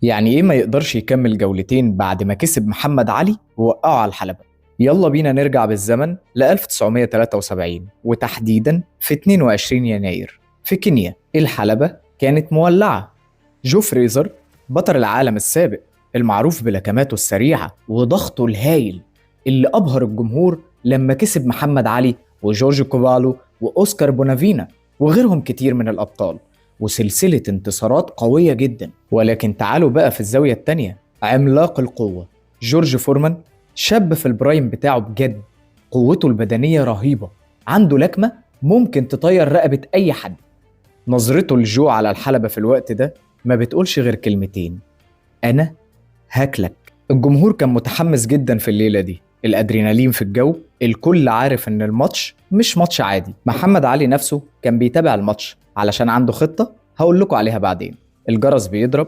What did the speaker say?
يعني ايه ما يقدرش يكمل جولتين بعد ما كسب محمد علي ووقعه على الحلبة؟ يلا بينا نرجع بالزمن ل 1973، وتحديدا في 22 يناير في كينيا. الحلبة كانت مولعة. جو فريزر بطل العالم السابق المعروف بلكماته السريعة وضغطه الهايل اللي أبهر الجمهور لما كسب محمد علي وجورج كوفالو وأوسكار بونافينا وغيرهم كتير من الأبطال، وسلسلة انتصارات قوية جدا. ولكن تعالوا بقى في الزاوية التانية، عملاق القوة جورج فورمان، شاب في ال prime بتاعه بجد، قوته البدنية رهيبة، عنده لكمة ممكن تطير رقبة أي حد. نظرته لجو على الحلبة في الوقت ده ما بتقولش غير كلمتين: أنا هاكلك. الجمهور كان متحمس جدا في الليلة دي، الأدرينالين في الجو، الكل عارف إن الماتش مش ماتش عادي. محمد علي نفسه كان بيتابع الماتش علشان عنده خطة هقول لكم عليها بعدين. الجرس بيضرب